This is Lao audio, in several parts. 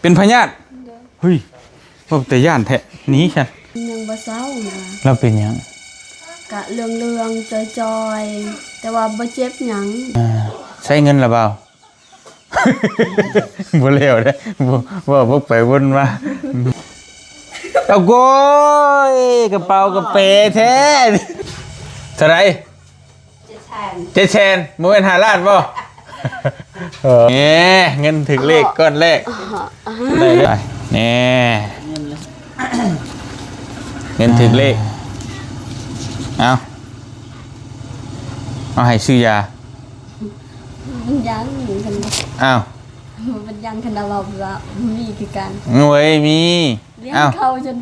ປັນພະຍາດ? ໂດຍ. ເຮີ້ຍ ເວົ້າແຕ່ຢ້ານແທ້. ໜີຊັ້ນ. ຍັງບໍ່ເຊົານະ. ລາວເປັນຫຍັງ? ກະເລື່ອງໆ ຈ່ອຍໆ ແຕ່ວ່າບໍ່ເຈັບຫຍັງ. ອ່າ ໃຊ້ເງິນລະບ່າວ? ບໍ່ແລ້ວເດ້ ບໍ່ ເວົ້າວົນໄປວົນມາ. ເອົາໂກຍ ກະເປົາກະເປແທ້. ເທົ່າໃດ? ເຈັດແສນ. ເຈັດແສນ ບໍ່ແມ່ນຫ້າລ້ານບໍ່? ເອີ ແໝ ເງິນຖືກເລກກ້ອນແລກ. ໄດ້ເລີຍ ແໝ ເງິນຖືກເລກ. ເອົາ ເອົາໃຫ້ຊື້ຢາ. ມັນຍັງ ເອົ້າ ມັນຍັງ ຄັນວ່າບໍ່ມີຄືກັນ. ໂອ້ຍ ມີ. ລ້ຽງເຂົ້າຈົນ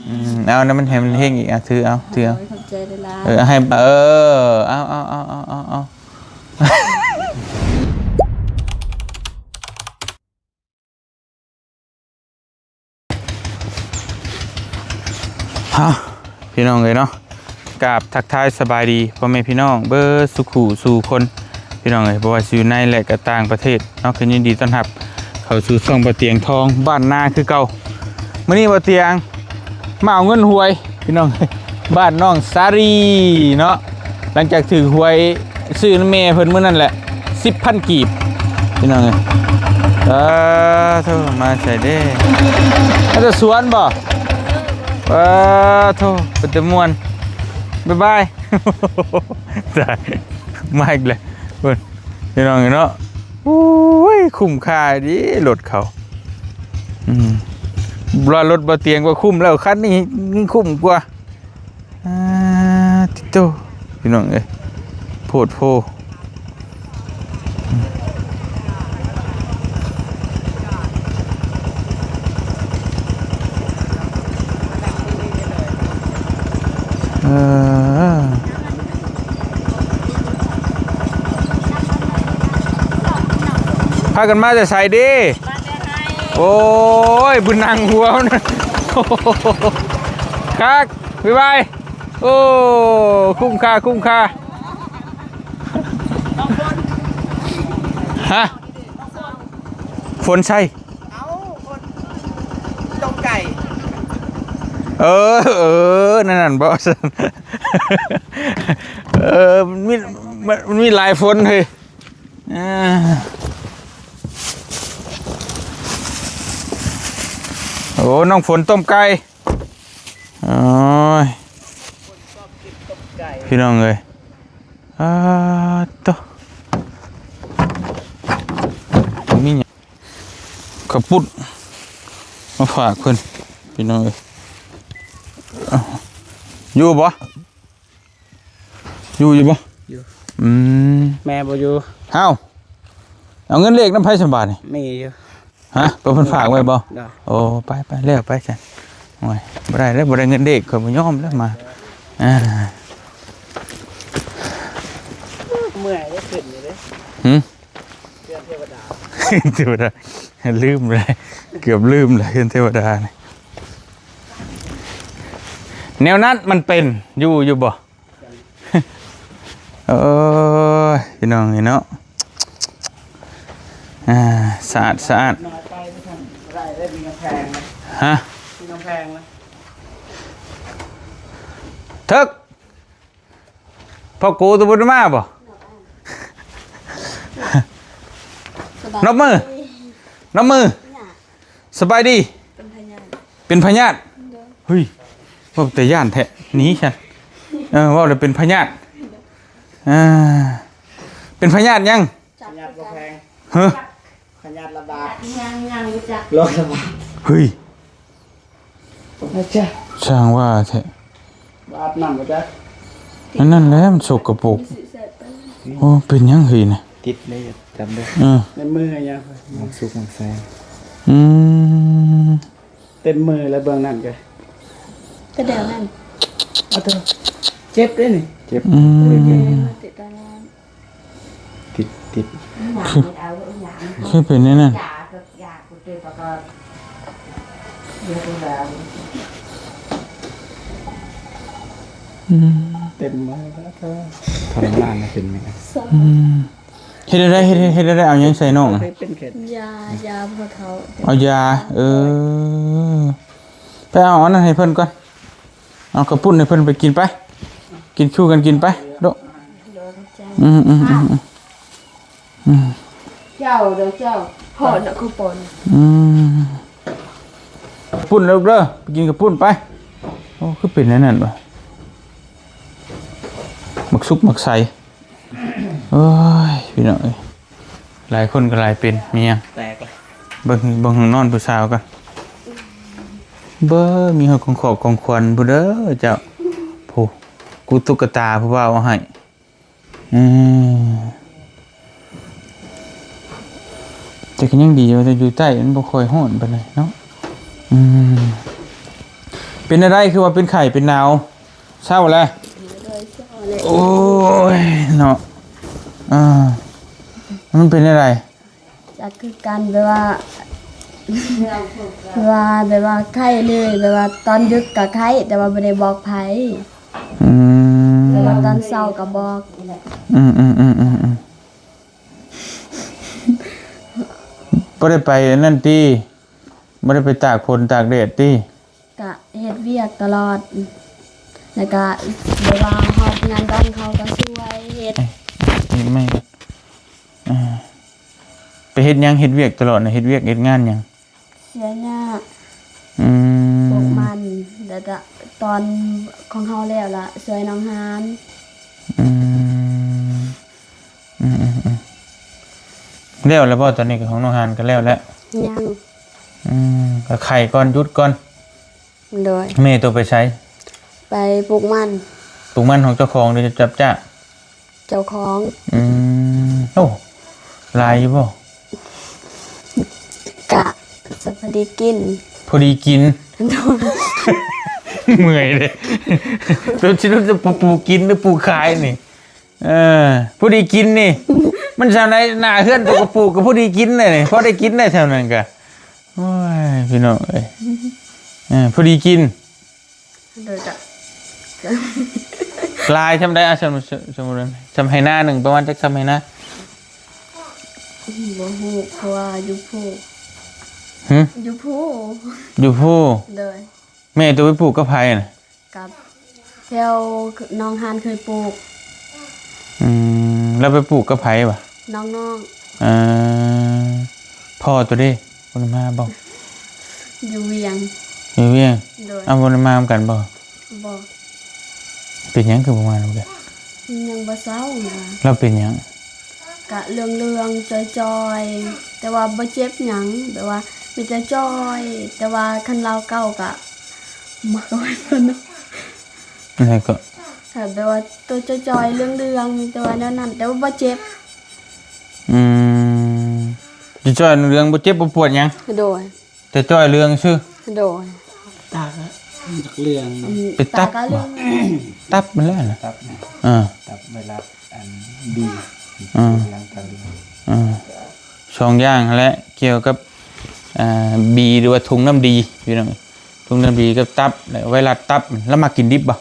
ອືມ ເອົານະ ມັນໃຫ້ມັນເຮັງອີກ. ອ່ະ ຖືເອົາ ຖືເອົາ. ໂອ້ຍ ຂອບໃຈຫຼາຍໆ. ເອີ ໃຫ້ ເອີ ເອົາ ເອົາ ເອົາ. ຮະ ພີ່ນ້ອງເອີຍເນາະ, ກາບທັກທາຍສະບາຍດີພໍ່ແມ່ພີ່ນ້ອງເບິດສູ່ຄູ່ສູ່ຄົນ ພີ່ນ້ອງເອີຍ, ບໍ່ວ່າຊິຢູ່ໃນ ແລະ ກະຕ່າງປະເທດເນາະ, ກໍຍິນດີຕ້ອນຮັບເຂົ້າສູ່ຊ່ອງບ່າວຕຽງທອງບ້ານນາຄືເກົ່າ. ມື້ນີ້ບ່າວຕຽງມາເອົາເງິນຫວຍ ພີ່ນ້ອງເອີຍ, ບ້ານນ້ອງສາລີເນາະ. ຫຼັງຈາກຖືກຫວຍຊື້ນຳແມ່ເພິ່ນມື້ນັ້ນແຫຼະ ສິບພັນກີບ ພີ່ນ້ອງເອີຍ. ເອີ ໂທ ມາໃສເດ້? ມາແຕ່ສວນບໍ່? ເອີ ໂທ ເປັນຕາມ່ວນ. ບາຍບາຍ. ຕາຍ ມາອີກແລ້ວ ເບິ່ງ ພີ່ນ້ອງເອີຍເນາະ. ໂອ້ຍ ຄຸ້ມຄ່າເດ້ລົດເຂົາ. ອືມ ວ່າລົດບ່າວຕຽງກໍຄຸ້ມແລ້ວ ຄັນນີ້ຍິ່ງຄຸ້ມກວ່າ. ອາ ຕິໂຕ ພີ່ນ້ອງເອີຍ ໂພດໂພ. ເອີ ພາກັນມາແຕ່ໃສເດ້? ໂອ້ຍ ບຸນນັ່ງຫົວ ຄັກ. ບາຍບາຍ. ໂອ້ ຄຸ້ມຄ່າ ຄຸ້ມຄ່າ. ຮະ? ຝົນໃສ? ເອົ້າ ຝົນຕົກໄກ່. ເອີ ເອີ ນັ້ນ ນັ້ນບໍ່? ເອີ ມັນມີ ມັນ ມັນມີຫຼາຍຝົນເຮີ້ຍ. ເອີ ໂອ້ ນ້ອງຝົນຕົ້ມໄກ່. ໂອ້ຍ ພີ່ນ້ອງເອີຍ ອາ ໂຕ ມີຫຍັງ ເຂົ້າປຸ້ນມາຝາກເພິ່ນ ພີ່ນ້ອງເອີຍ. ຢູ່ບໍ່? ຢູ່ ຢູ່ບໍ່? ຢູ່. ອືມ ແມ່ບໍ່ຢູ່. ເອົ້າ ເອົາເງິນເລກນຳໃຜສະບາດນີ້? ມີຢູ່. ຮະ? ເພິ່ນຝາກໄວ້ບໍ່? ໂດຍ. ໂອ້ ໄປ ໄປ ແລ້ວໄປຊັ້ນ. ໂອ້ຍ ບໍ່ໄດ້ແລ້ວ ບໍ່ໄດ້ເງິນເດກ ຂ້ອຍບໍ່ຍອມແລ້ວມາ. ອ່າ ເມື່ອຍໄດ້ຂຶ້ນຢູ່ເດ້. ຫື? ເຮືອນເທວະດາ ເທວະດາ ລືມເລີຍ ເກືອບລືມເລີຍ ເຮືອນເທວະດານີ້. ແນວນັ້ນມັນເປັນ ຢູ່ ຢູ່ບໍ່? ໂອ້ຍ ພີ່ນ້ອງເອີຍເນາະ. ອ່າ ສະອາດ ສະອາດ. ນ້ອຍໄປບໍ່ທັນໄດ້ເດ້ ມີກຳແພງນະ. ຮະ? ມີກຳແພງນະ. ເຖິກ ພໍ່ກູຕົວບຸນມາບໍ່? ສະບາຍ ນອບມື ນອບມື. ສະບາຍດີ. ເປັນພະຍາດ ເປັນພະຍາດ. ໂດຍ. ເຮີ້ຍ ເວົ້າແຕ່ຢ້ານແທ້ ໜີຊັ້ນ. ເອີ ເວົ້າແລ້ວເປັນພະຍາດ. ອ່າ ເປັນພະຍາດຫຍັງ? ພະຍາດບໍ່ແພງ. ຮະ? ພະຍາດລະບາດ. ຍັງ ຍັງບໍ່ຈັກ ໂລກລະບາດ. ເຮີ້ຍ ອາຈາ ຊ່າງວ່າແທ້. ບາດນຳບໍ່ຈັກ. ອັນນັ້ນແຫຼະ ມັນສົກກະປົກ. ໂອ້ ເປັນຫຍັງເຮີ້ຍນະ? ຕິດເລີຍ ຈຳໄດ້. ເອີ ໃນມືຫຍັງ? ມັນສຸກມັນໃສ. ອືມ ເຕັມມືແລ້ວເບື້ອງນັ້ນກະ ກະແດວນັ້ນ. ເອົາໂຕ ເຈັບເດ້ນີ້ ເຈັບ. ອືມ ເຈັບ ເຈັບ ເຈັບຕາລ້ານ. ຕິດ ຕິດ ຄື ຄືເປັນແນວນັ້ນ. ອືມ ເຕັມມາແລ້ວ ທອນລະມານເປັນແມ່. ອືມ ເຮັດແນວໃດ ເຮັດ ເຮັດແນວໃດ ເອົາຫຍັງໃສ່ນ້ອງນະ? ຢາ ຢາພວກເຂົາ ເອົາຢາ ເອີ ໄປເອົາອັນນັ້ນໃຫ້ເພິ່ນກ່ອນ ເອົາເຂົ້າປຸ້ນໃຫ້ເພິ່ນໄປກິນໄປ ກິນສູ່ກັນກິນໄປໂດະ ອືມໆໆໆ ອືມ ເຈົ້າເດີເຈົ້າ ພໍ່ນະຄູປອນ ອືມ ປຸ້ນເດີລູກເດີ ໄປກິນເຂົ້າປຸ້ນໄປ ໂອ້ ຄືເປັນແນວນັ້ນວະ ໝາກສຸກໝາກໃສ ໂອ້ຍ ພີ່ນ້ອງເອີຍ ຫຼາຍຄົນກໍຫຼາຍເປັນ ມີຫຍັງ ແຕກລະ ເບິ່ງ ເບິ່ງຫ້ອງນອນຜູ້ສາວກ່ອນ ເບິ່ງ ມີຮອດຂອງຂອບຂອງຂວັນພຸ້ນເດີເຈົ້າ ຜູ້ ກູຕຸກກະຕາຜູ້ບ່າວເອົາໃຫ້ ອືມ ແຕ່ກໍຍັງດີວ່າແຕ່ຢູ່ໃຕ້ມັນບໍ່ຄ່ອຍຮ້ອນປານໃດເນາະ ອືມ ເປັນແນວໃດ ຄືວ່າເປັນໄຂ້ເປັນໜາວ ເຊົາແລ້ວ ໂດຍ ເຊົາແລ້ວ ໂອ້ຍ ເນາະ ອ່າ ມັນເປັນແນວໃດ? ກໍຄືກັນ ແບບວ່າ ວ່າ ແບບວ່າໄຂ້ເລີຍ ແບບວ່າຕອນດຶກກໍໄຂ້ ແຕ່ວ່າບໍ່ໄດ້ບອກໃຜ ອືມ ແຕ່ວ່າຕອນເຊົ້າກໍບອກ ອືມໆໆໆໆ ບໍ່ໄດ້ໄປອັນນັ້ນຕິ? ບໍ່ໄດ້ໄປຕາກຝົນຕາກແດດຕິ? ກະເຮັດວຽກຕະຫຼອດ ແລ້ວກະແບບວ່າຮອດງານດອງເຂົາກະຊ່ວຍເຮັດ ເຮັດໄມ້ ອ່າ ໄປເຮັດຫຍັງ ເຮັດວຽກຕະຫຼອດນະ ເຮັດວຽກເຮັດງານຫຍັງ? ເສຍຫຍ້າ ອືມ ປູກມັນ ແລ້ວກະຕອນຂອງເຮົາແລ້ວລະຊ່ວຍນ້ອງຮານ ອືມ ອືມໆໆ ແລ້ວແລ້ວບໍ່? ຕອນນີ້ກໍຂອງນ້ອງຮານກໍແລ້ວແລ້ວ ຍັງ ອືມ ກໍໄຂ້ກ່ອນ ຢຸດກ່ອນ ໂດຍ ແມ່ໂຕໄປໃສ? ໄປປູກມັນ ປູກມັນຂອງເຈົ້າຂອງ ຫຼື ຈັບຈ້າງ? ເຈົ້າຂອງ ອືມ ໂອ້ ຫຼາຍຢູ່ບໍ່? ກະ ສະ ພໍດີກິນ ພໍດີກິນ ໂດຍ ເມື່ອຍເດ້ ໂຕຊິຮູ້ຈະປູກກິນ ຫຼື ປູກຂາຍນີ້? ເອີ ພໍດີກິນນີ້ ມັນຊ່ຳໃດ ໜ້າເຮືອນໂຕກະປູກ ກໍພໍດີກິນເດ້ນີ້ ພໍໄດ້ກິນໄດ້ຊ່ຳນັ້ນກະ ໂອ້ຍ ພີ່ນ້ອງເອີຍ ເອີ ພໍດີກິນ ໂດຍ ກະ ກະ ຫຼາຍຊ່ຳໃດ? ອ່ະ ຊ່ຳ ສົມມຸດວ່າ ຊ່ຳໄຮ່ນາໜຶ່ງ ປະມານຈັກຊ່ຳໄຮ່ນາ? ບໍ່ຮູ້ ເພາະວ່າຢູ່ພູ ຫື? ຢູ່ພູ ຢູ່ພູ ໂດຍ ແມ່ໂຕໄປປູກກັບໃຜນະ? ກັບແຖວນ້ອງຮານເຄີຍປູກ ອືມ ແລ້ວໄປປູກກັບໃຜວະ? ນ້ອງໆ ເອີ ພໍ່ໂຕເດ ບໍ່ໄດ້ມາບໍ່? ຢູ່ວຽງ ຢູ່ວຽງ ໂດຍ ເອົາ ບໍ່ໄດ້ມານຳກັນບໍ່? ບໍ່ ເປັນຫຍັງຄືບໍ່ມານຳກັນ? ຍັງບໍ່ເຊົານະ ລາວເປັນຫຍັງ? ກະເລື່ອງໆ ຈ່ອຍໆ ແຕ່ວ່າບໍ່ເຈັບຫຍັງ ແບບວ່າມີແຕ່ຈ່ອຍ ແຕ່ວ່າຄັນລາວເກົ່າກະມັກເວົ້າໃຫ້ຟັງເນາະ ແລ້ວກໍ ແບບວ່າໂຕຈ່ອຍໆ ເລື່ອງໆ ມີແຕ່ວ່າແນວນັ້ນ ແຕ່ວ່າບໍ່ເຈັບ ອືມ ຈ່ອຍໆ ເລື່ອງໆ ບໍ່ເຈັບບໍ່ປວດຫຍັງ ໂດຍ ແຕ່ຈ່ອຍເລື່ອງຊື່ ໂດຍ ຕາກະ ຢາກເລື່ອງ ອືມ ເປັນຕັບ ຕາກະເລື່ອງ ບໍ່? ຕັບມັນແຫຼະນະ ຕັບນະ ເອີ ຕັບໄວຣັສອັນບີ ອືມ ເລື່ອງຕາເຫຼືອງ ອືມ ສອງຢ່າງຫັ້ນແຫຼະ ກ່ຽວກັບ ອ່າ ບີ ຫຼືວ່າຖົງນ້ຳດີ ພີ່ນ້ອງ ຖົງນ້ຳດີກັບຕັບ ແລະ ໄວຣັສຕັບ ລະມັກກິນດິບບໍ່?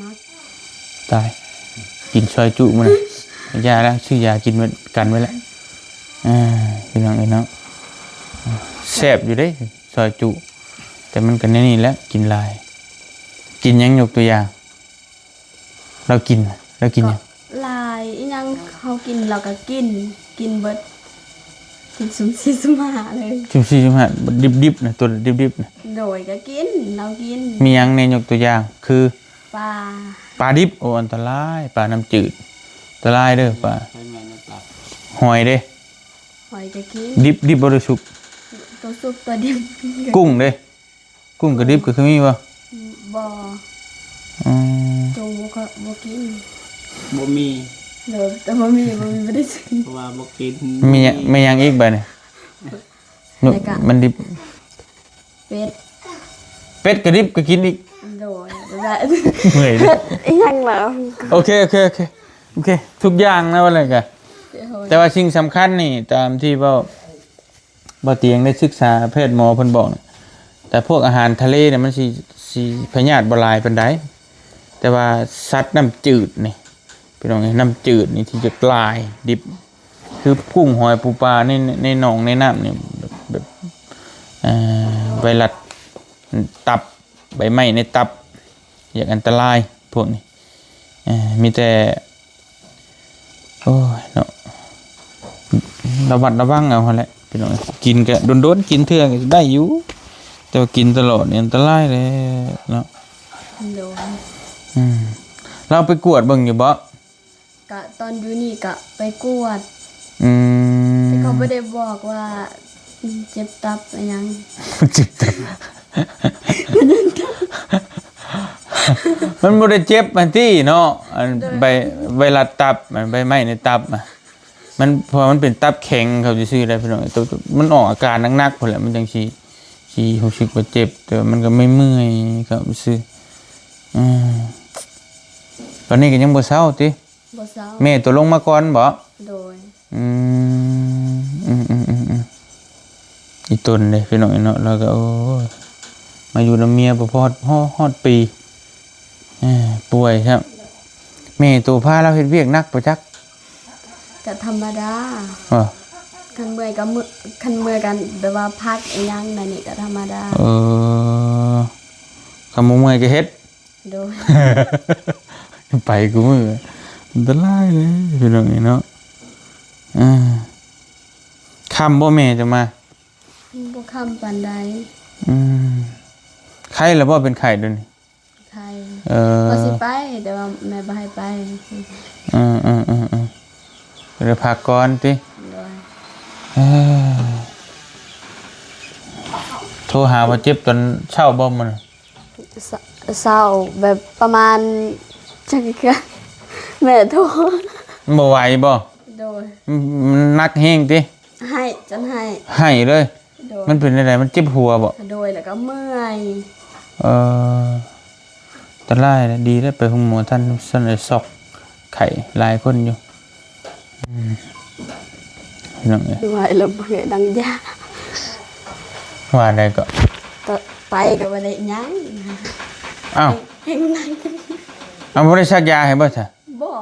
ມັກ ຕາຍ ກິນຊອຍຈຸມື້ນັ້ນ ຢ່າລະ ຊື້ຢາກິນໄວ້ກັນໄວ້ລະ ອ່າ ພີ່ນ້ອງເອີຍເນາະ ແຊບຢູ່ເດ້ ຊອຍຈຸ ແຕ່ມັນກໍແນວນີ້ແຫຼະ ກິນຫຼາຍ ກິນຫຍັງ ຍົກຕົວຢ່າງ ລາວກິນ ລາວກິນຫຍັງ? ກໍຫຼາຍ ອີຫຍັງເຮົາກິນລາວກໍກິນ ກິນເບິດ ກິນສຸ່ມສີ່ສຸ່ມຫ້າເລີຍ ສຸ່ມສີ່ສຸ່ມຫ້າ ດິບໆ ນະ ຕົວດິບໆ ນະ ໂດຍ ກໍກິນ ລາວກິນ ມີຫຍັງແດ່ ຍົກຕົວຢ່າງ ຄື ປາ ປາດິບ ໂອ້ ອັນຕະລາຍ ປານ້ຳຈືດ ອັນຕະລາຍເດີ ປາ ໄຟໄໝ້ນ້ຳຕາ ຫອຍເດ? ຫອຍກໍກິນ ດິບ ດິບບໍ່ ຫຼືສຸກ? ຕົວສຸກ ຕົວດິບ ກຸ້ງເດ? ກຸ້ງກະດິບກໍຄືມີບໍ່? ບໍ່ ອືມ ຈຸງບໍ່ ບໍ່ກິນ ບໍ່ມີ ໂດຍ ແຕ່ບໍ່ມີ ບໍ່ມີ ບໍ່ໄດ້ຊື້ ເພາະວ່າບໍ່ກິນ ມີ ມີຫຍັງອີກບາດນີ້? ແລ້ວກະ ມັນດິບ ເປັດ ເປັດກະດິບກໍກິນອີກ ໂດຍ ແບບ ເມື່ອຍເດ້ ອີຫຍັງລະ ໂອເຄ ໂອເຄ ໂອເຄ ໂອເຄ ທຸກຢ່າງນະ ວ່າແລ້ວກະ ໂດຍ ແຕ່ວ່າສິ່ງສຳຄັນນີ້ ຕາມທີ່ເວົ້າ ບໍ່ຕຽງໄດ້ສຶກສາ ແພດໝໍເພິ່ນບອກນະ ແຕ່ພວກອາຫານທະເລນະ ມັນຊິ ຊິພະຍາດບໍ່ຫຼາຍປານໃດ ແຕ່ວ່າສັດນ້ຳຈືດນີ້ ພີ່ນ້ອງເອີຍ ນ້ຳຈືດນີ້ທີ່ຈະຫຼາຍ ດິບ ຄືກຸ້ງຫອຍປູປາໃນ ໃນໜອງໃນນ້ຳນີ້ ແບບ ແບບ ເອີ ໄວຣັສຕັບ ໃບໄມ້ໃນຕັບ ຢາກອັນຕະລາຍພວກນີ້ ເອີ ມີແຕ່ ໂອ້ຍເນາະ ລະມັດລະວັງເອົາຫັ້ນແຫຼະພີ່ນ້ອງ. ກິນກະດົນໆ ກິນເທື່ອກະໄດ້ຢູ່ ແຕ່ວ່າກິນຕະຫຼອດນີ້ອັນຕະລາຍແຫຼະເນາະ. ໂດຍ ອືມ ລາວໄປກວດເບິ່ງຢູ່ບໍ່? ກະຕອນຢູ່ນີ້ກະໄປກວດ ອືມ ແຕ່ເຂົາບໍ່ໄດ້ບອກວ່າເຈັບຕັບອີ່ຫຍັງ ເຈັບຕັບ ມັນບໍ່ໄດ້ເຈັບຫັ້ນຕິເນາະ ອັນ ໂດຍ ໃບ ໄວຣັສຕັບ ໃບໄມ້ໃນຕັບ ມັນ ເພາະວ່າມັນເປັນຕັບແຂງເຂົາຊື່ໆ ໄດ໋ພີ່ນ້ອງ. ໂຕ ໂຕ ມັນອອກອາການໜັກໆ ພຸ້ນແຫຼະ ມັນຈັ່ງຊິ ຊິຮູ້ສຶກວ່າເຈັບ ແຕ່ວ່າມັນກໍເມື່ອຍໆ ເຂົາຊື່ ອືມ ຕອນນີ້ກໍຍັງບໍ່ເຊົາຕິ? ບໍ່ເຊົາ. ແມ່ໂຕລົງມາກ່ອນບໍ? ໂດຍ ອືມ ອືມໆໆໆ ອີ່ຕົນເດ້ພີ່ນ້ອງເນາະ ລາວກໍ ໂອ້ຍ ມາຢູ່ນຳເມຍບໍ່ຮອດ ຮອດ ຮອດປີ ເອີ ປ່ວຍຊ້ຳ. ແມ່ໂຕພາລາວເຮັດວຽກໜັກບໍ່ຈັກ? ກະທຳມະດາ ເອີ ຄັນເມື່ອຍກະເມື່ອຍ ຄັນເມື່ອຍກັນແບບວ່າພັກອີ່ຫຍັງນັ້ນນີ້ກະທຳມະດາ. ເອີ ຄັນບໍ່ເມື່ອຍກະເຮັດ. ໂດຍ ໄປຄູ່ມື້ ອັນຕະລາຍເລີຍພີ່ນ້ອງເອີຍເນາະ. ເອີ ຄ່ຳບໍ່ແມ່ຈະມາ? ບໍ່ຄ່ຳປານໃດ. ອືມ ໄຄລະບໍ່ ເປັນໄຂ້ດຽວນີ້? ໄຄ ເອີ ວ່າຊິໄປ ແຕ່ວ່າແມ່ບໍ່ໃຫ້ໄປ. ເອີໆໆໆ ໄດ້ພັກກ່ອນຕິ? ໂດຍ ເອີ ໂທຫາວ່າເຈັບຕອນເຊົ້າບໍ່ມື້? ເຊົ້າ ເຊົ້າແບບປະມານ ຈັກເທື່ອ ແມ່ໂທ ມັນບໍ່ໄຫວບໍ່? ໂດຍ ມັນ ມັນໜັກແຮງຕິ? ໄຫ້ ຈົນໄຫ້ ໄຫ້ເລີຍ. ໂດຍ ມັນເປັນຈັ່ງໃດ? ມັນເຈັບຫົວບໍ່? ໂດຍ ແລ້ວກໍເມື່ອຍ. ເອີ ອັນຕະລາຍເດ້ ດີແລ້ວໄປໂຮງໝໍທັນ ຊັ້ນໄດ້ຊອກໄຂ້ຫຼາຍຄົນຢູ່. ອືມ ພີ່ນ້ອງເອີຍ ວ່າແລ້ວບໍ່ໄດ້ດັງຢາ ວ່າໃດກໍ ກໍໄປກໍບໍ່ໄດ້ຫຍັງ. ອ້າວ ເຮັງໜັກ ອ້າວ ບໍ່ໄດ້ສັກຢາໃຫ້ບໍ່ຊະ? ບໍ່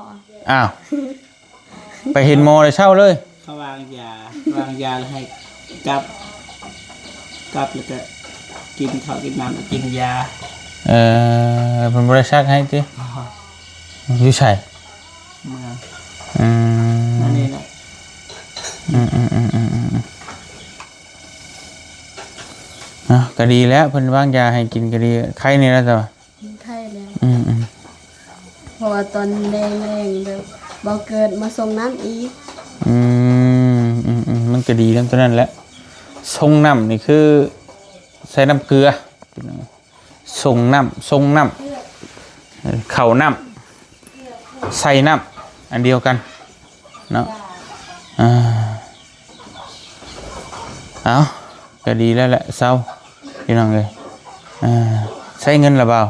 ອ້າວ ໄປເຫັນໝໍແລ້ວເຊົາເລີຍ? ເຂົາວາງຢາ ວາງຢາແລ້ວໃຫ້ກັບ ກັບແລ້ວກໍກິນເຂົ້າກິນນ້ຳ ແລ້ວກິນຢາ. ເອີ ເພິ່ນບໍ່ໄດ້ສັກໃຫ້ຕິ? ບໍ່ ຢູ່ໃສ? ເມືອງ ອືມ ອັນນີ້ແຫຼະ. ອືມໆໆໆໆ ເນາະ ກໍດີແລ້ວ ເພິ່ນວາງຢາໃຫ້ກິນກໍດີ ໄຄແດ່ແລ້ວ ແຕ່ວ່າ ໄຄແລ້ວ. ອືມໆ ເພາະວ່າຕອນແລງໆ ແບບບໍ່ເກີດມາສົ່ງນ້ຳອີກ. ອືມ ອືມໆ ມັນກໍດີນຳຕົວນັ້ນແຫຼະ ສົ່ງນ້ຳນີ້ຄືໃສ່ນ້ຳເກືອ ສົ່ງນ້ຳ ສົ່ງນ້ຳ ເຂົ້ານ້ຳ ໃສ່ນ້ຳ ອັນດຽວກັນເນາະ. ອ່າ ເອົາ ກໍດີແລ້ວແຫຼະ ເຊົາ ພີ່ນ້ອງເອີຍ. ອ່າ ໃຊ້ເງິນລະບ່າວ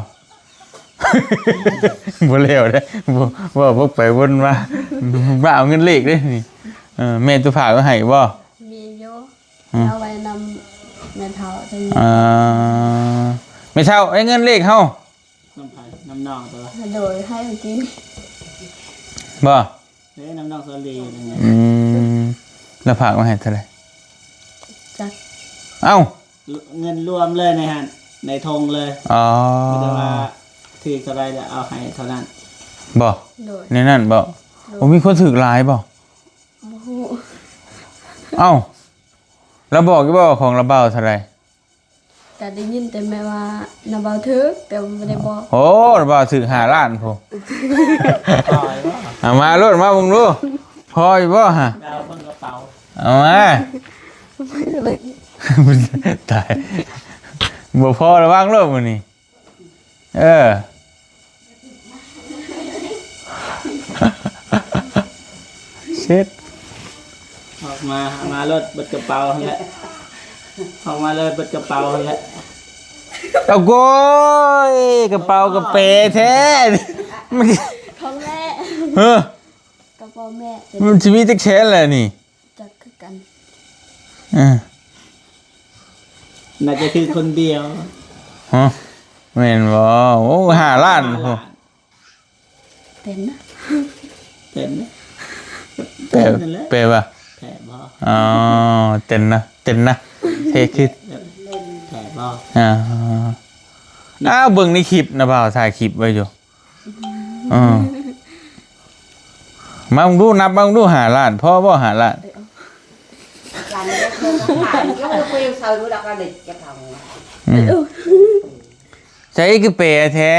ບໍ່ແລ້ວເດ້ ບໍ່ ເວົ້າວົນໄປວົນມາ ມາເອົາເງິນເລກເດ້ນີ້. ເອີ ແມ່ນໂຕຝາກໄວ້ໃຫ້ບໍ່? ມີຢູ່ ອືມ ເອົາໄວ້ນຳແມ່ເຖົ້າເພິ່ນ. ອ່າ ແມ່ເຖົ້າ ໄອ້ເງິນເລກເຮົາ ນຳໃຜ? ນຳນ້ອງຕົວະ? ໂດຍ ໃຫ້ເພິ່ນກິນ ບໍ່? ເອີ ນຳນ້ອງສາລີນັ້ນແຫຼະ. ອືມ ລະຝາກມາໃຫ້ເທົ່າໃດ? ຈັກ ເອົ້າ ເງິນລວມເລີຍໃນຫັ້ນ ໃນຖົງເລີຍ. ອໍ ມີແຕ່ວ່າຖືກເທົ່າໃດລະເອົາໃຫ້ເທົ່ານັ້ນ ບໍ່? ໂດຍ ໃນນັ້ນບໍ່? ໂດຍ ໂອ້ ມີຄົນຖືກຫຼາຍບໍ່? ບໍ່ຮູ້. ເອົ້າ ລະບອກຢູ່ບໍ່ວ່າຂອງລະບ່າວເທົ່າໃດ? ກະໄດ້ຍິນແຕ່ແມ່ວ່ານຳບ່າວຖືກ ແຕ່ວ່າບໍ່ໄດ້ບອກ. ໂອ້ ລະບ່າວຖືກຫ້າລ້ານພຸ້ນ. ເອົາມາໂລດ ມາເບິ່ງດູ ພໍຢູ່ບໍ່ຫະ? ເອົາມາ ຕາຍ ບໍ່ພໍລະວັງໂລດມື້ນີ້. ເອີ ເຊັດ ອອກມາ ເອົາມາໂລດ ເບິດກະເປົາຫັ້ນແຫຼະ ອອກມາເລີຍ ເບິດກະເປົາຫັ້ນແຫຼະ. ເອົາໂກຍ ກະເປົາກະເປແທ້ ຂອງແມ່ ເອີ ກະເປົາແມ່ ມັນຊິມີຈັກແສນແຫຼະນີ້? ຈັກຄືກັນ ເອີ ໜ້າຈະຖືກຄົນດຽວ. ຮະ ແມ່ນບໍ່? ໂອ້ ຫ້າລ້ານພຸ້ນ. ເປັນນະ ເປັນນະ ແປ ເປັນນັ້ນແຫຼະ ແປວ່າ ແຕະບໍ່? ອໍ ເຕັ້ນນະ ເຕັ້ນນະ ເທ່ຄື ແຕະບໍ່? ອ່າ ອ້າວ ເບິ່ງໃນຄລິບນະ ບ່າວຖ່າຍຄລິບໄວ້ຢູ່. ເອີ ມາເບິ່ງດູ ນັບມາເບິ່ງດູ ຫ້າລ້ານ ພໍບໍ່ ຫ້າລ້ານ? ອືມ ໃສຄືແປແທ້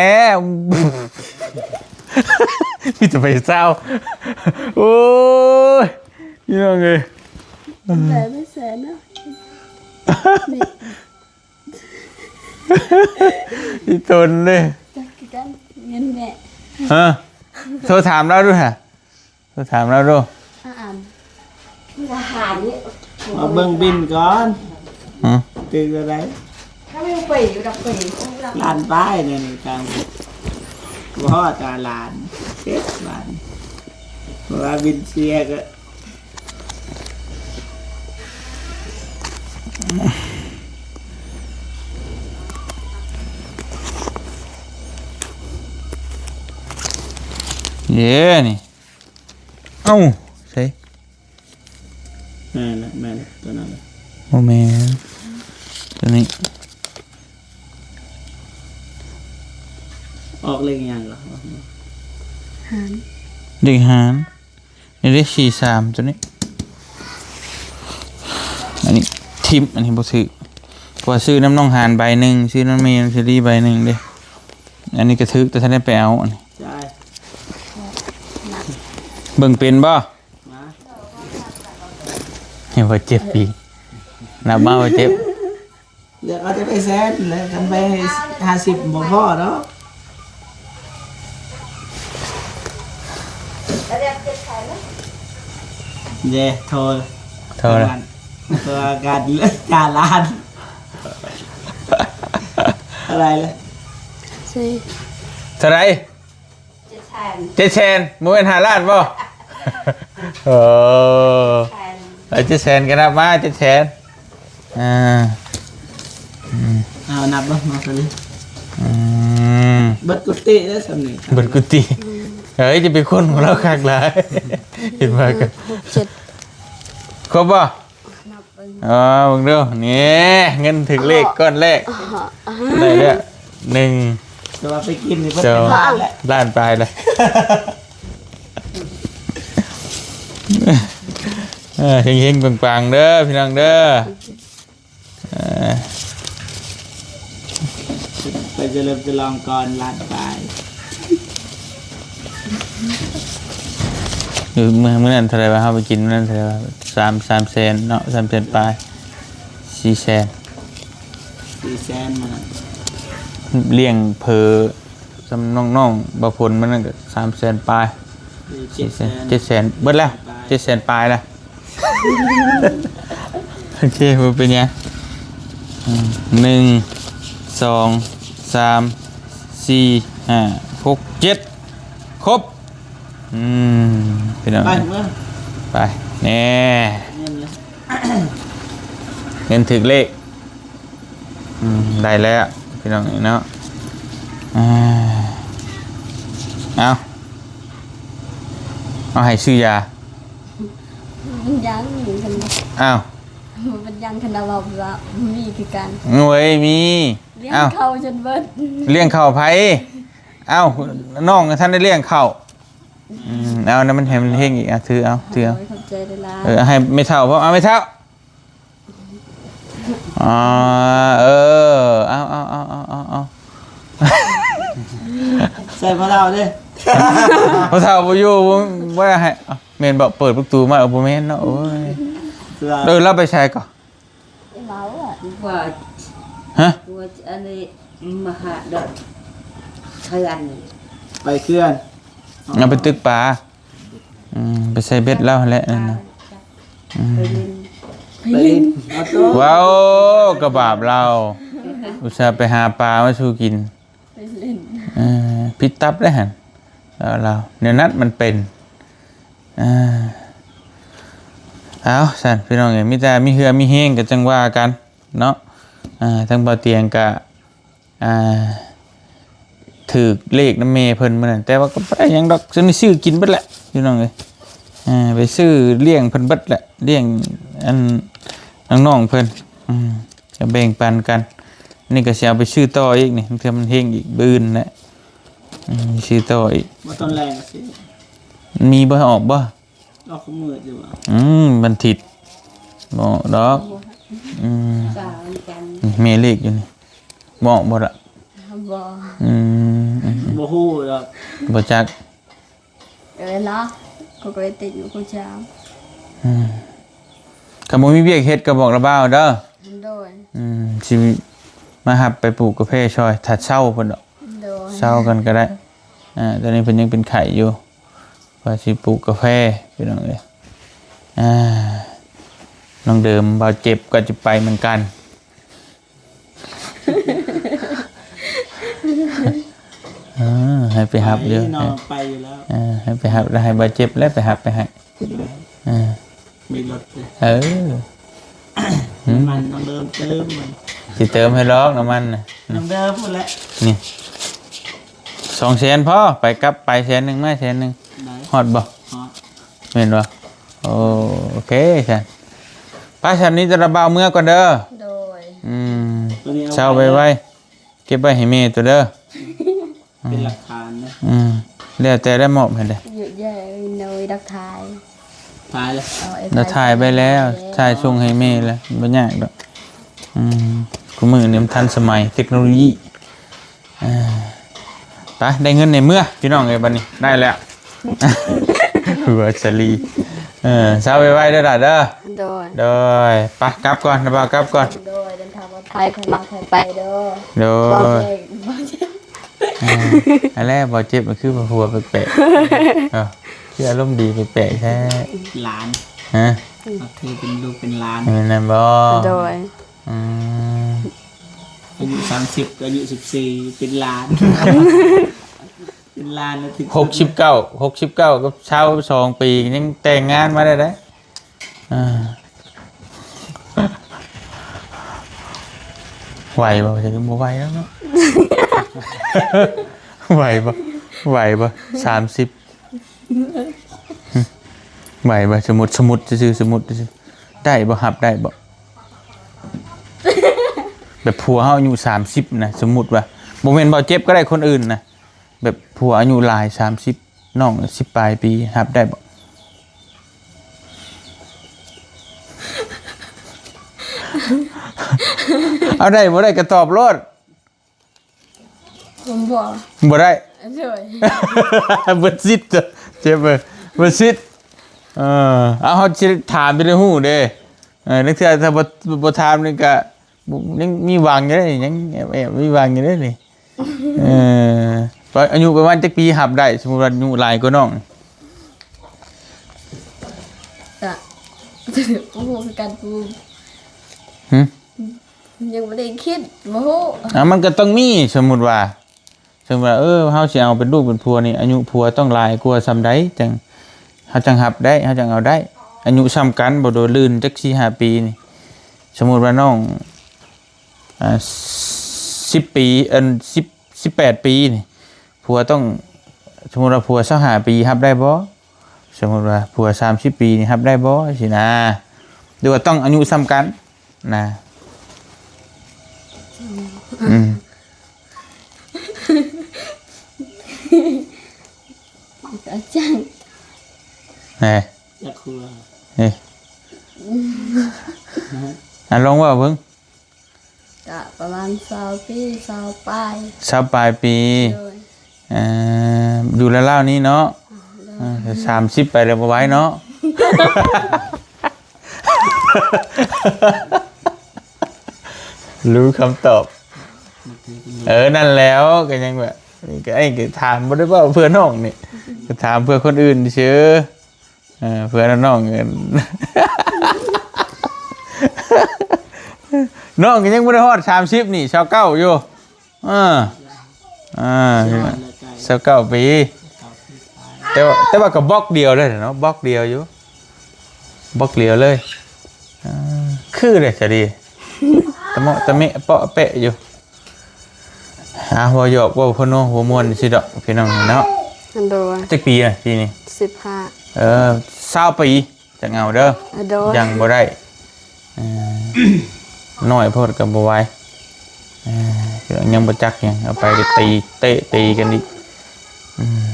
ມີແຕ່ໄປເຊົາ ໂອ້ຍ ພີ່ນ້ອງເອີຍ ແປໄປແສນເນາະ ນີ້ ອີຕົນເດ້ ຈັກຄືກັນ ເງິນແມ່ ຮະ ໂທຖາມລາວດູຫະ ໂທຖາມລາວດູ ອ່ານ ອາຫານນີ້ ມາເບິ່ງບິນກ່ອນ ຮະ ຕື່ນແລ້ວໃດ ຖ້າໄປຢູ່ດອກເພິ່ນ ລ້ານປາຍແນວນີ້ ກາງບໍ່ຮອດ ກາງລ້ານເຈັດ ບາດນີ້ ເພາະວ່າບິນເສຍກໍ ເດ້ນີ້ ເອົ້າ ໃສ ແມ່ນລະ ແມ່ນລະ ຕົວນັ້ນລະ ບໍ່ແມ່ນ ຕົວນີ້ ອອກເລກຫຍັງລະ? ຫານ ເລກຫານ ນີ້ເດ້ ສີ່ສາມ ຕົວນີ້ ອັນນີ້ຖິ້ມ ອັນນີ້ບໍ່ຖືກ ເພາະວ່າຊື້ນຳນ້ອງຫານໃບໜຶ່ງ ຊື້ນຳແມ່ເຊຣີໃບໜຶ່ງເດ້ ອັນນີ້ກໍຖືກ ແຕ່ທັນໄດ້ໄປເອົາ ອັນນີ້ ເບິ່ງເປັນບໍ່? ມາ ເຫັນບໍ່ເຈັບອີກ ນັບມາບໍ່ເຈັບ ເລືອກເອົາແຕ່ໃບແສນແຫຼະ ຄັນໃບຫ້າສິບບໍ່ພໍດອກ ເດ້ ໂທ ໂທລະ ໂທລະກັນ ຈາລ້ານ ເທົ່າໃດລະ? ເທົ່າໃດ? ເຈັດແສນ ເຈັດແສນ ບໍ່ແມ່ນຫ້າລ້ານບໍ່? ເອີ ເຈັດແສນ ເອີ ເຈັດແສນກໍນັບມາ ເຈັດແສນ ອ່າ ອືມ ເອົານັບເບິ່ງເນາະ ອືມ ເບິດກຸຕິເດ້ສ່ຳນີ້ ເບິດກຸຕິ ເອີຍ ຈະໄປຄົ້ນຂອງລາວຄັກຫຼາຍ ເຫັນວ່າກໍ ຫົກເຈັດ ຄົບບໍ່? ນັບເບິ່ງ ອໍ ເບິ່ງດູ ນີ້ ເງິນຖືກເລກກ້ອນແລກ ອໍ ໄດ້ແລ້ວ ໜຶ່ງ ແຕ່ວ່າໄປກິນນີ້ເບິດ ສອງ ເປັນລ້ານແຫຼະ ລ້ານປາຍແລ້ວ ເອີ ເຮັງໆ ປັງໆ ເດີ ພີ່ນ້ອງເດີ ເອີ ໄປຈະເລີມຈະລອງກ່ອນ ລ້ານປາຍ ມື້ ມື້ນັ້ນເທົ່າໃດວະ? ເຮົາໄປກິນມື້ນັ້ນເທົ່າໃດວະ? ສາມ ສາມແສນເນາະ ສາມແສນປາຍ ສີ່ແສນ ສີ່ແສນ ມື້ນັ້ນ ລ້ຽງເຜີ ສ່ຳນ້ອງໆ ບ່າວພົນ ມື້ນັ້ນກໍສາມແສນປາຍ ເຈັດແສນ ເຈັດແສນ ເບິດແລ້ວ ເຈັດແສນປາຍແລ້ວ ໂອເຄ ບໍ່ເປັນຫຍັງ ອືມ ໜຶ່ງ ສອງ ສາມ ສີ່ ຫ້າ ຫົກ ເຈັດ ຄົບ ອືມ ພີ່ນ້ອງ ໄປ ໄປ ແນ່ ເງິນລະ ເງິນຖືກເລກ ອືມ ໄດ້ແລ້ວ ພີ່ນ້ອງເອີຍເນາະ ອ່າ ເອົາ ເອົາໃຫ້ຊື້ຢາ ມັນຍັງຢູ່ ອ້າວ ມັນຍັງ ຄັນວ່າ ວ່າບໍ່ມີຄືກັນ ໂອ້ຍ ມີ ລ້ຽງເຂົ້າຈົນເບິດ ລ້ຽງເຂົ້າໃຜ? ອ້າວ ນ້ອງຍັງທັນໄດ້ລ້ຽງເຂົ້າ ອືມ ເອົານະ ມັນໃຫ້ມັນເຮັງອີກ ອ່ະ ຖືເອົາ ຖືເອົາ ໂອ້ຍ ຂອບໃຈຫຼາຍໆ ເອີ ໃຫ້ແມ່ເຖົ້າພ້ອມ ເອົາແມ່ເຖົ້າ ອໍ ເອີ ເອົາ ເອົາ ໃສ່ພໍ່ເຖົ້າເດ້ ພໍ່ເຖົ້າບໍ່ຢູ່ ບໍ່ ບໍ່ໃຫ້ ເອົ້າ ແມ່ນບໍ່? ເປີດປະຕູມາ ເອີ ບໍ່ແມ່ນເນາະ ໂອ້ຍ ເອີ ລາວໄປໃສກໍ? ລາວອະ ວ່າ ຮະ? ວ່າອັນນີ້ມາຫາດອກເຂື່ອນ ໄປເຂື່ອນ ເອົາໄປຕຶກປາ ອືມ ໄປໃສ່ເບັດລາວຫັ້ນແຫຼະ ນັ້ນນະ ອືມ ໄປຫຼິ້ນ ໄປຫຼິ້ນ ເອົາໂຕ ເວົ້າກໍບາບລາວ ອຸດສ່າໄປຫາປາມາສູ່ກິນ ໄປຫຼິ້ນ ເອີ ຜິດຕັບເດ້ຫັ້ນ ລາວ ແນວນັ້ນມັນເປັນ ອ່າ ເອົາຊັ້ນ ພີ່ນ້ອງເອີຍ ມີແຕ່ມີເຫື່ອມີແຮງກໍຈັ່ງວ່າກັນເນາະ ອ່າ ທາງບ່າວຕຽງກະ ອ່າ ຖືກເລກນຳແມ່ເພິ່ນມື້ນັ້ນ ແຕ່ວ່າກໍບໍ່ໄດ້ຫຍັງດອກ ຊື້ ຊື້ກິນເບິດແຫຼະ ພີ່ນ້ອງເອີຍ ອ່າ ໄປຊື້ລ້ຽງເພິ່ນເບິດແຫຼະ ລ້ຽງອັນນ້ອງໆເພິ່ນ ອືມ ກໍແບ່ງປັນກັນ. ນີ້ກໍຊິເອົາໄປຊື້ຕໍ່ອີກນີ້ ເທື່ອມັນເຮງອີກ ບືນແຫຼະ ອືມ ຊື້ຕໍ່ອີກ. ບໍ່ ຕອນແລງກໍຊື້ ມີບໍ່ ອອກບໍ່? ອອກມື້ຢູ່ບໍ່? ອືມ ວັນທິດບໍ່ອອກດອກ. ອືມ ແມ່ເລກຢູ່ນີ້ ບໍ່ອອກບໍ່ລະ? ບໍ່ ອືມ ບໍ່ຮູ້ດອກ ບໍ່ຈັກ. ເອີ ລະ ເຂົາກໍໄດ້ຕິດຢູ່ຄູຈາມ. ອືມ ຄັນບໍ່ມີວຽກເຮັດກໍບອກລະບ່າວເດີ. ໂດຍ. ອືມ ຊິມາຮັບໄປປູກກາແຟຊ່ອຍ ຖ້າເຊົາເພິ່ນດອກ. ໂດຍ. ເຊົາກັນກໍໄດ້. ອ່າ ຕອນນີ້ເພິ່ນຍັງເປັນໄຂ້ຢູ່ ວ່າຊິປູກກາແຟ ພີ່ນ້ອງເອີຍ. ອ່າ ນ້ອງເດີມ ບ່າວເຈັບກໍຈະໄປເໝືອນກັນ. ເອີ ໃຫ້ໄປຮັບຢູ່ ໄປເນາະ ເອີ ໄປຢູ່ແລ້ວ ເອີ ໃຫ້ໄປຮັບ ແລ້ວໃຫ້ບ່າວເຈັບແຫຼະໄປຮັບໄປໃຫ້. ເອີ ມີລົດເດ້. ເອີ ນ້ຳມັນ ນ້ອງເດີມເຕີມມັນ ຊິເຕີມໃຫ້ດອກນ້ຳມັນນະ. ນ້ອງເດີມພຸ້ນແຫຼະ ນີ້ ສອງແສນພໍ ໄປກັບ ໄປແສນໜຶ່ງ ມາແສນໜຶ່ງ ໄດ້ ຮອດບໍ່? ຮອດ. ແມ່ນບໍ່? ໂອເຄຊັ້ນ ໄປຊັ້ນ ນີ້ຕະລະບ່າວເມືອກ່ອນເດີ. ໂດຍ. ອືມ ເຊົາໄວໆ ເກັບໄວ້ໃຫ້ແມ່ໂຕເດີ ເປັນຫຼັກຖານນະ. ອືມ ແລ້ວແຕ່ໄດ້ມອບໃຫ້ເດີ. ເຍາະແຍະເລີຍ ຫຼັກຖານ ຖ່າຍແລ້ວ ເອົາໄອ້ ລະຖ່າຍໄວ້ແລ້ວ ຖ່າຍສົ່ງໃຫ້ແມ່ແລ້ວ ບໍ່ຍາກດອກ. ອືມ ຄູ່ມື້ນີ້ມັນທັນສະໄໝ ເຕັກໂນໂລຢີ. ອ່າ ໄປ ໄດ້ເງິນໃນເມືອ ພີ່ນ້ອງເອີຍ ບັດນີ້ໄດ້ແລ້ວ ຫົວສະລີ. ເອີ ເຊົາໄວໆເດີຫຼ້າເດີ. ໂດຍ. ໂດຍ. ໄປ ກັບກ່ອນ ບ່າວກັບກ່ອນ. ໂດຍ. ເດີນທາງປອດໄພ ຄ່ອຍມາຄ່ອຍໄປເດີ. ໂດຍ. ເອີ ອັນແລກບໍ່ເຈັບ ມັນຄືວ່າຫົວແປກໆ ເອີ ຄືອາລົມດີແປກໆແທ້. ຫຼານ ຮະ? ມາຖືເປັນລູກເປັນຫຼານ ແມ່ນນັ້ນບໍ່? ໂດຍ. ອືມ ອາຍຸສາມສິບ ອາຍຸສິບສີ່ ເປັນຫຼານ ເປັນຫຼານແລ້ວ ຫົກສິບເກົ້າ ຫົກສິບເກົ້າກັບຊາວສອງປີ ຍັງແຕ່ງງານມາໄດ້ເດ້. ອ່າ ໄຫວບໍ່? ຈະບໍ່ໄຫວແລ້ວເນາະ. ໄຫວບໍ່? ໄຫວບໍ່? ສາມສິບ ໄຫວບໍ່? ສົມມຸດ ສົມມຸດຊື່ໆ ສົມມຸດຊື່ໆ ໄດ້ບໍ່? ຮັບໄດ້ບໍ່? ແບບຜົວເຮົາອາຍຸສາມສິບນະ ສົມມຸດວ່າ ບໍ່ແມ່ນບໍ່ເຈັບກໍໄດ້ ຄົນອື່ນນະ ແບບຜົວອາຍຸຫຼາຍ ສາມສິບ ນ້ອງສິບປາຍປີ ຮັບໄດ້ບໍ່? ເອົາ ໄດ້ບໍ່ໄດ້ກໍຕອບໂລດ. ບໍ່ ບໍ່ໄດ້. ໂດຍ. ເບິດສິດ ເຈັບເອີຍ ເບິດສິດ. ເອີ ເອົາ ເຮົາຊິຖາມໄປໄດ້ຮູ້ເດ້. ເອີ ນັກເທື່ອຖ້າບໍ່ ບໍ່ຖາມນີ້ກະ ຍັງມີຫວັງຢູ່ເດ້ ຍັງແອບໆ ມີຫວັງຢູ່ເດ້ນີ້. ເອີ ອາຍຸປະມານຈັກປີຮັບໄດ້? ສົມມຸດວ່າອາຍຸຫຼາຍກວ່ານ້ອງ ກະ ບໍ່ຮູ້ຄືກັນ. ຫື? ຍັງບໍ່ໄດ້ຄິດ ບໍ່ຮູ້. ອ່າ ມັນກໍຕ້ອງມີ ສົມມຸດວ່າ ເຊິ່ງວ່າ ເອີ ເຮົາຊິເອົາເປັນລູກເປັນຜົວນີ້ ອາຍຸຜົວຕ້ອງຫຼາຍກວ່າສ່ຳໃດ ຈັ່ງ ເຮົາຈັ່ງຮັບໄດ້ ເຮົາຈັ່ງເອົາໄດ້. ອາຍຸສ່ຳກັນ ບໍ່ໂດນລື່ນຈັກສີ່ຫ້າປີນີ້. ສົມມຸດວ່ານ້ອງ ອ່າ ສິບປີ ອັນ ສິບ ສິບແປດປີນີ້ ຜົວຕ້ອງ ສົມມຸດວ່າຜົວຊາວຫ້າປີ ຮັບໄດ້ບໍ່? ສົມມຸດວ່າຜົວສາມສິບປີນີ້ ຮັບໄດ້ບໍ່? ຊີ້ນະ ຫຼືວ່າຕ້ອງອາຍຸສ່ຳກັນ? ນະ ອືມ ອາຈານ ແນ່ ຈັກຄົວ ເອີ ອືມ ອ່ະ ລອງເວົ້າເບິ່ງ. ກະປະມານຊາວປີ ຊາວປາຍ ຊາວປາຍປີ. ໂດຍ. ເອີ ຢູ່ລາວໆນີ້ເນາະ. ໂດຍ. ເອີ ສາມສິບໄປແລ້ວບໍ່ໄຫວເນາະ. ຮູ້ຄຳຕອບ. ເອີ ນັ້ນແຫຼ້ວ ກໍຍັງແບບ ກໍ ເອີ ກໍຖາມ ບໍ່ໄດ້ເວົ້າເພື່ອນ້ອງນີ້ ກໍຖາມເພື່ອຄົນອື່ນຊື່. ເອີ ເພື່ອນ້ອງ ນ້ອງກໍຍັງບໍ່ໄດ້ຮອດສາມສິບນີ້ ຊາວເກົ້າຢູ່. ເອີ ອ່າ ຊາວເກົ້າປີ. ແຕ່ວ່າ ແຕ່ວ່າກໍບລັອກດຽວເລີຍເນາະ ບລັອກດຽວຢູ່ ບລັອກດຽວເລີຍ. ອ່າ ຄືເດ້ສະດີ ຕະເມາະຕະເມະເປາະແປະຢູ່. ອ່າ ເວົ້າຫຍອກເວົ້າຫົວໂນຫົວມ່ວນຊື່ດອກພີ່ນ້ອງເນາະ. ໂດຍ. ຈັກປີນະປີນີ້? ສິບຫ້າ. ເອີ ຊາວປີ. ຈັ່ງເອົາເດີ. ໂດຍ. ຍັງບໍ່ໄດ້ ເອີ ນ້ອຍໂພດກໍບໍ່ໄຫວ ເອີ ຍັງບໍ່ຈັກຫຍັງ ເອົາໄປກໍຕີ ເຕະຕີກັນອີກ. ອືມ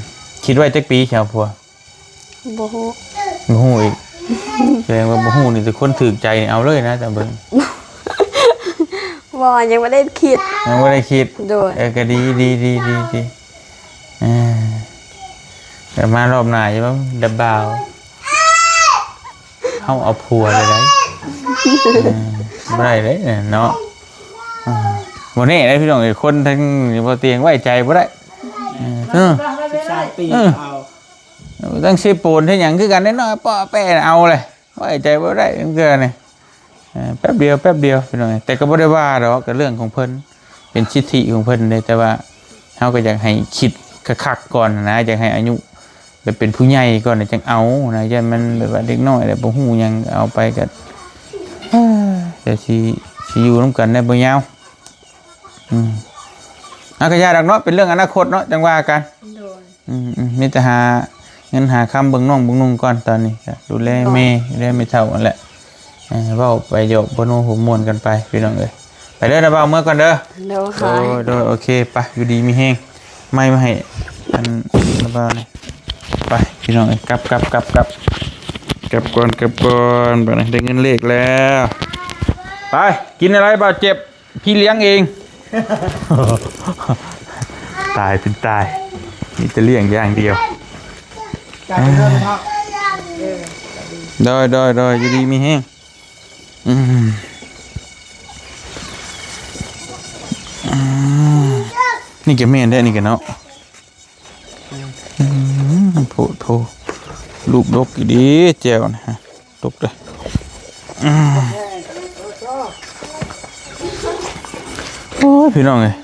ຄິດໄວ້ຈັກປີຊິເອົາຜົວ? ບໍ່ຮູ້. ບໍ່ຮູ້ອີກ ແສດງວ່າບໍ່ຮູ້ນີ້ ແຕ່ຄົນຖືກໃຈນີ້ເອົາເລີຍນະ ຕາມເບິ່ງ. ບໍ່ ຍັງບໍ່ໄດ້ຄິດ. ຍັງບໍ່ໄດ້ຄິດ. ໂດຍ. ເອີ ກໍດີ ດີ ດີ ດີ ດີ. ເອີ ແຕ່ມາລອບໜ້າຢ່າວ່າດັບບາວ ເຮົາເອົາຜົວເລີຍໄດ໋. ເອີ ບໍ່ໄດ້ເດ້ເນາະ. ເອີ ບໍ່ແນ່ເດ້ພີ່ນ້ອງເອີຍ ຄົນທັງບໍ່ຕຽງໄວ້ໃຈບໍ່ໄດ້. ເອີ ສິບສາມປີ ເອີ ເອົາ ຕັ້ງຊິບໂປນເຮັດຫຍັງຄືກັນເດ້ເນາະ ເປາະແປະເອົາເລີຍ ໄວ້ໃຈບໍ່ໄດ້ເທື່ອນີ້. ເອີ ແປັບດຽວ ແປັບດຽວພີ່ນ້ອງ ແຕ່ກໍບໍ່ໄດ້ວ່າດອກ ກໍເລື່ອງຂອງເພິ່ນ ເປັນສິດທິຂອງເພິ່ນເດ້. ແຕ່ວ່າເຮົາກໍຢາກໃຫ້ຄິດຄັກໆກ່ອນນະ ຢາກໃຫ້ອາຍຸ ແບບເປັນຜູ້ໃຫຍ່ກ່ອນ ແລ້ວຈັ່ງເອົານະ ຢ້ານມັນແບບວ່າເດັກນ້ອຍແລ້ວບໍ່ຮູ້ຫຍັງ ເອົາໄປກໍ ດຽວຊິ ຊິຢູ່ນຳກັນໄດ້ບໍ່ຍາວ. ອືມ ອາ ກໍຢ່າດອກເນາະ ເປັນເລື່ອງອະນາຄົດເນາະ ຈັ່ງວ່າກັນ. ໂດຍ. ອືມໆ ມີແຕ່ຫາເງິນຫາຄຳເບິ່ງນ້ອງເບິ່ງນຸ່ງກ່ອນ ຕອນນີ້ກໍດູແລແມ່ ດູແລແມ່ເຖົ້າຫັ້ນແຫຼະ. ເອີ ເວົ້າໄປຫຍອກຫົວໂນຫົວມ່ວນກັນໄປພີ່ນ້ອງເອີຍ. ໄປເດີ ນະບ່າວ ເມືອກ່ອນເດີ. ໂດຍ. ໂດຍ ໂດຍ ໂອເຄ ໄປ ຢູ່ດີມີແຮງ. ໄມ້ມາໃຫ້ອັນ ນະບ່າວນີ້ ໄປພີ່ນ້ອງເອີຍ ກັບ ກັບ ກັບ ກັບ ກັບກ່ອນ ກັບກ່ອນ. ບາດນີ້ໄດ້ເງິນເລກແລ້ວ ໄປ ກິນອະໄລບ່າວເຈັບ ພີ່ລ້ຽງເອງ. ຕາຍເປັນຕາຍ ມີແຕ່ລ້ຽງຢ່າງດຽວ. ໂດຍ ໂດຍ ໂດຍ ຢູ່ດີມີແຮງ. ອືມ ອືມ ນີ້ກໍແມ່ນແທ້ ນີ້ກໍເນາະ. ອືມ ໂພດໂພ ລູກດົກອີ່ຫຼີ ແຈ່ວນະ ດົກເດີ້. ອືມ ໂອ້ຍ ພີ່ນ້ອງເອີຍ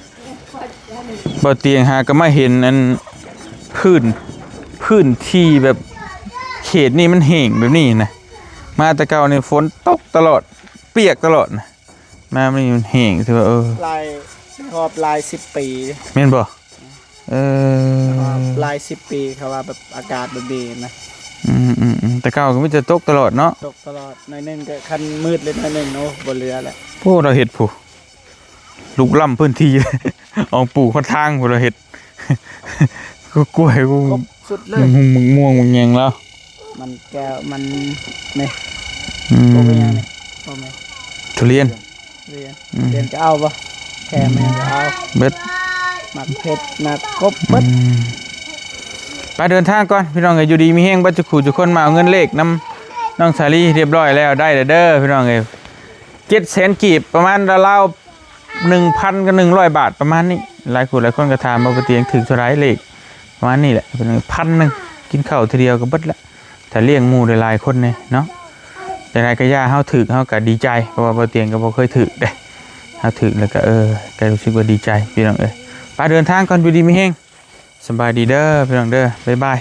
ບໍ່ຕຽງຫາກໍມາເຫັນອັນ ພື້ນ ພື້ນທີ່ແບບເຂດນີ້ມັນແຫ້ງແບບນີ້ນະ. ມາແຕ່ເກົ່ານີ້ຝົນຕົກຕະຫຼອດ ປຽກຕະຫຼອດນະ. ມານີ້ມັນແຫ້ງ ຖືວ່າ ເອີ ຫຼາຍ ຮອບຫຼາຍສິບປີ. ແມ່ນບໍ່? ເອີ ຮອບຫຼາຍສິບປີ ເຂົາວ່າແບບອາກາດແບບນີ້ນະ. ອືມໆໆ ແຕ່ເກົ່າກໍມີແຕ່ຕົກຕະຫຼອດເນາະ. ຕົກຕະຫຼອດ ໜ້ອຍໜຶ່ງກໍຄັນມືດເລີຍໜ້ອຍໜຶ່ງ ໂອ້ ບໍ່ເຫຼືອແລ້ວ. ໂອ້ ລາວເຮັດພຸ້ນ ລຸກລ້ຳພື້ນທີ່ ອອກປູກຮອດທາງພຸ້ນ ລາວເຮັດ ກໍກ້ວຍ ກົບສຸດເລີຍ ໝາກມ່ວງ ໝາກຫຍັງລາວ. ມັນແກ້ວ ມັນນີ້ ອືມ ບໍ່ແມ່ນຫຍັງນີ້ ບໍ່ແມ່ນ ທຸລຽນ ທຸລຽນ ອືມ ທຸລຽນກໍເອົາບໍ່ ແຄ່ມັນກໍເອົາເບິດ ໝາກເຜັດ ໝາກກົບເບິດ. ອືມ ໄປເດີນທາງກ່ອນພີ່ນ້ອງເອີຍ ຢູ່ດີມີແຮງເບິດທຸກຜູ້ທຸກຄົນ. ມາເອົາເງິນເລກນຳນ້ອງສາລີຮຽບຮ້ອຍແລ້ວ ໄດ້ແລ້ວເດີພີ່ນ້ອງເອີຍ. ເຈັດແສນກີບ ປະມານລາວໆ ໜຶ່ງພັນກັບໜຶ່ງຮ້ອຍບາດ ປະມານນີ້. ຫຼາຍຜູ້ຫຼາຍຄົນກໍຖາມວ່າ ບໍ່ຕຽງຖືກເທົ່າໃດເລກ ປະມານນີ້ແຫຼະ ພັນໜຶ່ງ ກິນເຂົ້າເທື່ອດຽວກໍເບິດລະ ຖ້າລ້ຽງໝູ່ຫຼາຍໆຄົນນີ້ເນາະ. ຈັ່ງໃດກໍຢ່າ ເຮົາຖືກເຮົາກໍດີໃຈ ເພາະວ່າບໍ່ຕຽງກໍບໍ່ເຄີຍຖືກເດ້ ເຮົາຖືກແລ້ວກໍ ເອີ ກໍຮູ້ສຶກວ່າດີໃຈພີ່ນ້ອງເອີຍ. ໄປເດີນທາງກ່ອນ ຢູ່ດີມີແຮງ ສະບາຍດີເດີພີ່ນ້ອງເດີ ບາຍບາຍ.